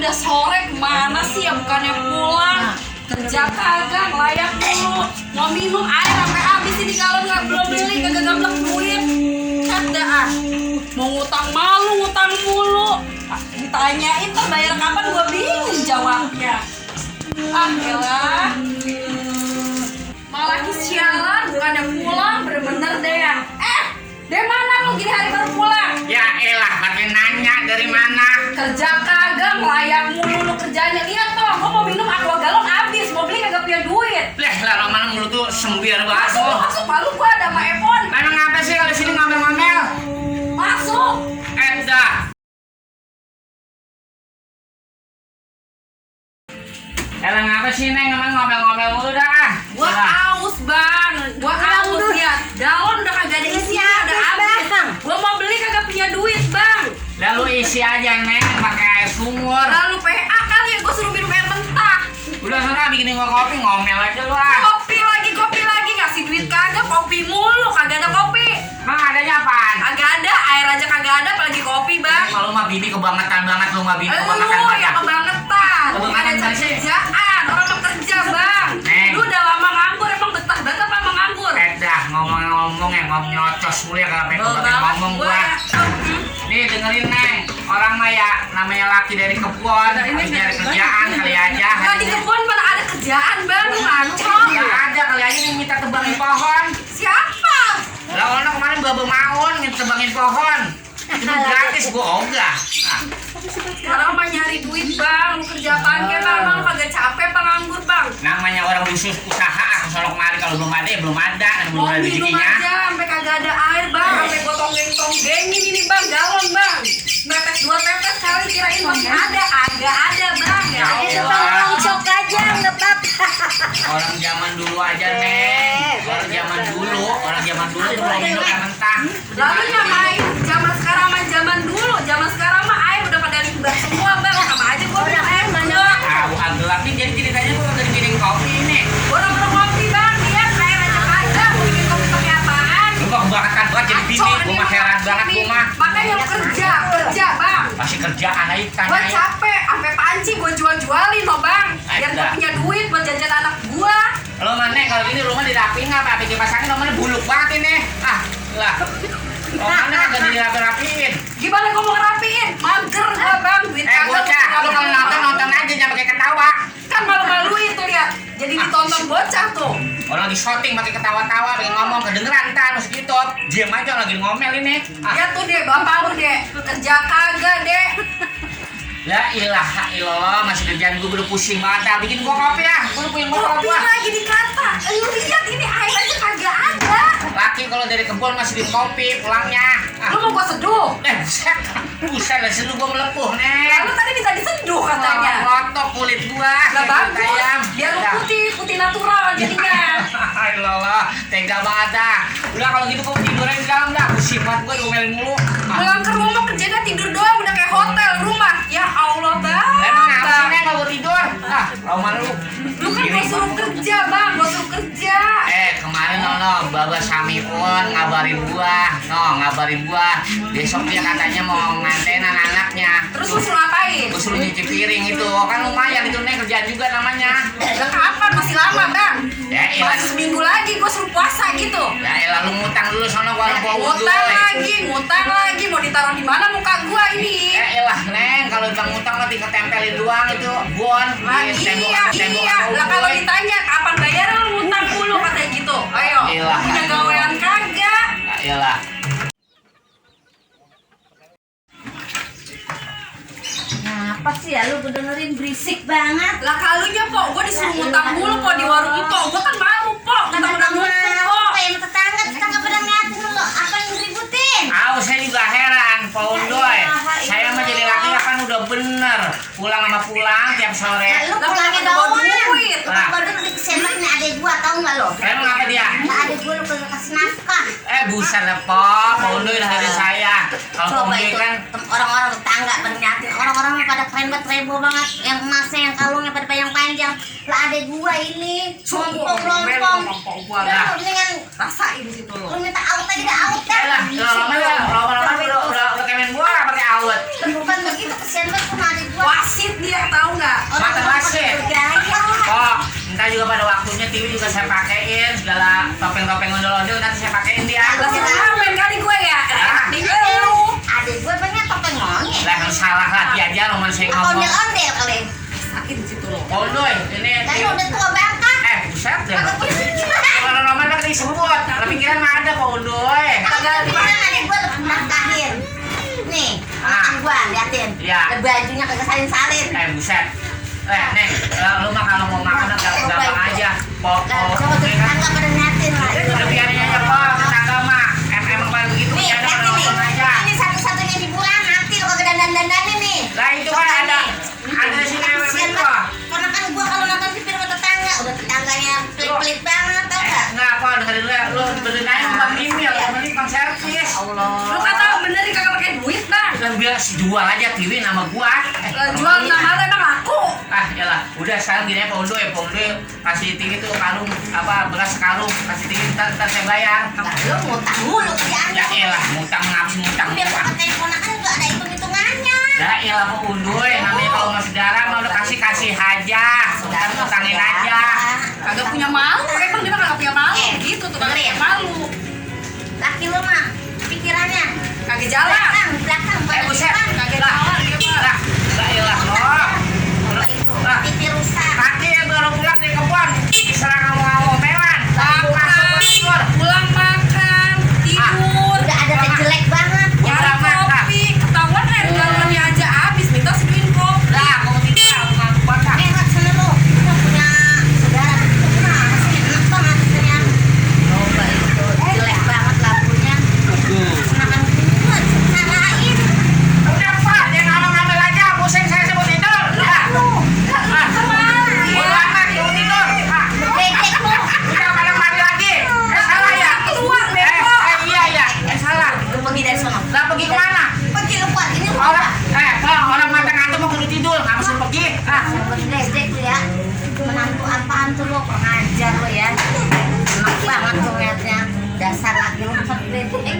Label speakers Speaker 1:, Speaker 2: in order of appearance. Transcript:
Speaker 1: udah sore, kemana sih ya? Bukannya pulang kerja kagak, layak dulu. Mau minum air sampai habis ini kalau nggak belum beli kagak gablek duit. Ada mau ngutang malu, ngutang mulu. Ditanyain tuh bayar kapan, gua bingung jawabnya. Elah, malah kesialan, bukannya pulang, bener-bener deh ya. Dari mana lu gini hari baru pulang?
Speaker 2: Ya elah, pakai nanya dari mana?
Speaker 1: Kerja kagak, melayang mulu lu kerjanya. Lihat tuh, gua mau minum aqua galon habis, mau beli kagak punya duit.
Speaker 2: Lah mana mulut tuh sembiar banget lu.
Speaker 1: Masuk malu gua ada sama Epon.
Speaker 2: Emang apa sih kalau sini ngomel-ngomel?
Speaker 1: Masuk.
Speaker 2: Dah. Elah ngapa sih Neng, emang ngomel-ngomel mulu dah.
Speaker 1: Gua aus bang, gua aus ya. Galon udah kagak ada isinya, udah habis. Gua mau beli kagak punya duit bang.
Speaker 2: Lalu isi aja Neng, pakai air sumur.
Speaker 1: Lalu PA kali ya, gua suruh minum air mentah.
Speaker 2: Udah sana bikinin gua kopi, ngomel aja lu ah.
Speaker 1: Kopi lagi, ngasih duit kagak, kopi mulu, kagak ada kopi.
Speaker 2: Emang adanya apaan?
Speaker 1: Kagak ada, air aja kagak ada, apalagi kopi bang.
Speaker 2: Kalau mah bini kebangetan banget, lu mah bini
Speaker 1: Lu
Speaker 2: kebangetan
Speaker 1: yang
Speaker 2: banget.
Speaker 1: kebangetan,
Speaker 2: Kebangetan
Speaker 1: ada
Speaker 2: sih.
Speaker 1: kerjaan, orang mau kerja bang.
Speaker 2: Neng.
Speaker 1: Lu udah lama nganggur, emang betah banget apa emang nganggur?
Speaker 2: Dah ngomong-ngomong ya, ngomong nyocos mulu ya kalau pengen ngomong gua. Nih dengerin Neng, orang mah ya namanya laki dari kebun, harus nyari kerjaan kali aja.
Speaker 1: Nah, di kebun mana ada kerjaan bang, lu ngaco.
Speaker 2: Nggak ada, kali aja nih minta tebangin pohon.
Speaker 1: Siapa?
Speaker 2: Lah orang kemarin bawa maun minta tebangin pohon. Itu gratis gua ogah.
Speaker 1: Sekarang mah nyari duit bang, lu kerja pagi bang, lu kagak capek bang nganggur bang.
Speaker 2: Namanya orang usus usaha, aku selalu kemarin kalau belum ada ya belum ada, belum
Speaker 1: Mau
Speaker 2: ada
Speaker 1: minum
Speaker 2: rezekinya.
Speaker 1: aja, sampai kagak ada air bang, sampai gua tonggeng-tonggengin ini bang, galon bang. Netes 2 tetes kali kirain masih ada, agak ada bang. Ya Allah.
Speaker 3: Sok aja nggak apa-apa.
Speaker 2: Orang zaman dulu aja Neng, orang zaman dulu tuh mau minum air mentah.
Speaker 1: Lalu nyamain zaman sekarang sama zaman dulu, zaman sekarang mah air udah pada limbah semua bang, sama aja gua minum air mana?
Speaker 2: Tahu agak nih jadi ceritanya gua kagak dikirim kopi nih.
Speaker 1: Gua udah pernah ngopi bang, lihat air aja kagak, mau bikin kopi pakai apaan?
Speaker 2: Lu kok kebangetan banget jadi bini, gua mah heran banget gua mah.
Speaker 1: Makanya lu kerja bang.
Speaker 2: Masih kerjaan aja
Speaker 1: Gua
Speaker 2: tanyain.
Speaker 1: capek, sampai panci gua jual-jualin loh bang. Biar gua
Speaker 2: Ada.
Speaker 1: punya duit buat jajan anak gua.
Speaker 2: Lo mana kalau gini rumah dirapiin apa? Bikin pasangin nomornya buluk banget ini. Lah. Lo mana kagak dirapi-rapiin?
Speaker 1: Gimana gua mau ngerapiin? Mager gua bang, duit kagak.
Speaker 2: Bocah, lo kalau nonton aja jangan pakai ketawa.
Speaker 1: Kan malu-maluin tuh lihat. Jadi ditonton bocah tuh.
Speaker 2: Orang lagi syuting pakai ketawa-tawa, pakai ngomong kedengeran ntar masuk YouTube. Diam aja lagi ngomel ini.
Speaker 1: Ya tuh deh, bapak lu deh. Kerja kagak deh.
Speaker 2: La ilaha illallah, masih kerjaan gue udah pusing banget. Dah, bikin gua kopi ya. Gua udah punya
Speaker 1: Kopi
Speaker 2: kopi gua.
Speaker 1: lagi dikata. Lu lihat ini air aja kagak ada.
Speaker 2: Laki kalau dari kebun masih di kopi pulangnya.
Speaker 1: Lu mau gua seduh?
Speaker 2: Buset. Buset lah seru gua melepuh, Neng.
Speaker 1: Lu tadi minta diseduh katanya.
Speaker 2: Rotok kulit gua.
Speaker 1: Lah
Speaker 2: kayak kulit
Speaker 1: bagus.
Speaker 2: ayam.
Speaker 1: Biar lu
Speaker 2: Dah.
Speaker 1: putih natural jadinya.
Speaker 2: Allah, tega banget dah. Udah kalau gitu gua tiduran di dalam dah. Pusing banget gua diomelin mulu.
Speaker 1: Pulang ke rumah kerjanya tidur doang udah kayak hotel rumah. Ya Allah bang.
Speaker 2: Emang apa sih Neng kalau gua tidur? Rumah lu.
Speaker 1: Lu kan gua suruh kerja bang, gua suruh kerja.
Speaker 2: Kemarin Baba Samiun ngabarin gua. Besok dia katanya mau ngantein anak-anaknya.
Speaker 1: Terus lu suruh ngapain?
Speaker 2: Gua suruh nyuci piring itu. Kan lumayan itu Neng kerjaan juga namanya.
Speaker 1: Udah kapan? Masih lama bang.
Speaker 2: Ya elah.
Speaker 1: Masih seminggu lagi gua suruh puasa gitu.
Speaker 2: Ya elah lu ngutang dulu sono gua wudu.
Speaker 1: Ngutang lagi, mau ditaruh di mana muka gua ini?
Speaker 2: Ya elah Neng, kalau utang mah tinggal tempelin doang itu bon.
Speaker 1: Iya. Lah kalau ditanya kapan bayar lu ngutang dulu katanya gitu. Ayo.
Speaker 2: Elah.
Speaker 1: Punya gawean kagak?
Speaker 2: Ya elah.
Speaker 3: Apa sih ya lu dengerin berisik banget.
Speaker 1: Lah kalunya po, gua disuruh ngutang dulu po di warung po. Gua kan malu po, ngutang udah numpuk po.
Speaker 3: Kayak tetangga pada ngeliatin lu. Apa yang ributin?
Speaker 2: Saya juga heran, Pak Undoy. Saya mah jadi laki kan udah bener. Pulang sama pulang tiap sore.
Speaker 3: Lu
Speaker 1: Lah
Speaker 3: pulangnya
Speaker 1: kenapa
Speaker 3: doang.
Speaker 1: bawa duit?
Speaker 3: Lu baru udah kesemak nih adek gua tau nggak lo?
Speaker 2: Emang apa dia?
Speaker 3: Nggak adek gua lu kagak kasih nafkah.
Speaker 2: Buset lah Pak Undoy dengerin saya. Kalau Pak
Speaker 3: Coba
Speaker 2: Undoy
Speaker 3: itu
Speaker 2: kan
Speaker 3: orang-orang tetangga pada ngeliatin orang-orang yang pada keren banget rebo banget, yang emasnya yang kalungnya pada panjang-panjang. Lah adek gua ini lompong. Udah lu mendingan
Speaker 1: Rasain di situ lo.
Speaker 3: lu minta out aja dah out dah.
Speaker 2: lah, lama-lama udah kemen gua pakai sawet.
Speaker 3: Bukan begitu, kesian banget sama adik gua.
Speaker 1: Wasit dia tahu nggak?
Speaker 2: Mata wasit.
Speaker 3: Bergaya.
Speaker 2: Oh, ntar juga pada waktunya TV juga saya pakein segala topeng-topeng ondel-ondel nanti saya pakein dia.
Speaker 1: Wasit ngamen kali gue ya. Di lu.
Speaker 3: Adik gua banyak topeng monyet.
Speaker 2: Lah yang salah lah dia aja lo saya ngomong.
Speaker 3: Ondel-ondel kali.
Speaker 1: Sakit di situ loh.
Speaker 2: Ondoy, ini.
Speaker 3: Dan udah tua banget.
Speaker 2: Buset deh.
Speaker 3: Kagak punya pikiran.
Speaker 2: Kalau Roman kan disebut, pikiran mah ada kok Ondoy.
Speaker 3: Kagak pikiran adik gua udah nafkahin. Nih, anak gua liatin.
Speaker 2: Iya.
Speaker 3: Bajunya kagak salin-salin.
Speaker 2: Buset. Nih, lu mah kalau mau makan gampang aja.
Speaker 3: Coba tetangga pada ngeliatin lah.
Speaker 2: Udah biarin aja kok, tetangga mah. Emang pada begitu
Speaker 3: Nih,
Speaker 2: ya,
Speaker 3: liatin nih.
Speaker 2: ngomong aja.
Speaker 3: Ini satu-satunya di bulan mati lo kagak dandan-dandanin nih.
Speaker 2: Lah itu kan ada si Newe
Speaker 3: Kasian
Speaker 2: itu.
Speaker 3: banget. Karena kan gua kalau nonton TV sama tetangga, udah tetangganya pelit-pelit banget tau gak?
Speaker 2: Enggak apa, dengerin lu benerin aja Bang Mimi ya, yang penting Bang servis.
Speaker 1: Lu kata benerin kagak pakai duit dah.
Speaker 2: Lah biar jual aja TV nama gua.
Speaker 1: Jual mahal emang laku.
Speaker 2: Yalah, udah sekarang gini ya Pak Undo kasih TV tuh karung beras karung, kasih TV ntar saya bayar.
Speaker 3: Nah, lu ngutang mulu kerjaan.
Speaker 2: Ya elah, ngutang ngapsi ngutang
Speaker 3: Biar
Speaker 2: gua.
Speaker 3: pakai ponakan juga ada hitung-hitungannya.
Speaker 2: Ya elah Pak Undo, namanya kalau masih darah mau udah kasih aja, utangin aja.
Speaker 1: Kagak punya malu, emang dia kagak punya malu. Gitu tuh kagak punya malu.
Speaker 3: Laki lu mah pikirannya
Speaker 1: Kagak jalan.
Speaker 3: belakang
Speaker 2: Buset,
Speaker 1: Kagak jalan dia mah.
Speaker 2: lah elah loh.
Speaker 3: apa itu TV rusak.
Speaker 2: Kaki yang baru pulang dari kebun, diserang ngomel-ngomelan.
Speaker 1: Makan, pulang makan, tidur.
Speaker 3: Udah ada teh jelek banget.
Speaker 1: Nyari kopi, ketahuan air galonnya aja habis, minta seduin kopi.
Speaker 2: Lah, mau tinggal, aku ngantuk banget.
Speaker 3: Enak sana lu. Kita punya saudara itu kenapa sih enak banget punya. Coba itu jelek banget lampunya. Makan gua carain.
Speaker 2: Udah Pak, jangan ngambil-ngambil aja, pusing saya sebut tidur. Ya. Bodo amat, sebut tidur.
Speaker 3: Bedek lu.
Speaker 2: Udah pada mandi lagi. Salah ya?
Speaker 1: Keluar, Beko.
Speaker 2: Iya, salah.
Speaker 3: Lu pergi dari sono.
Speaker 2: Lah pergi kemana?
Speaker 3: Pergi lu kuat ini lu.
Speaker 2: Orang mata ngantuk mau kudu tidur, nggak mesti pergi.
Speaker 3: Bedek lu ya. Menantu apaan tuh lu? Pengajar lu ya. Enak banget lu ngeliatnya. Dasar laki lu bedek.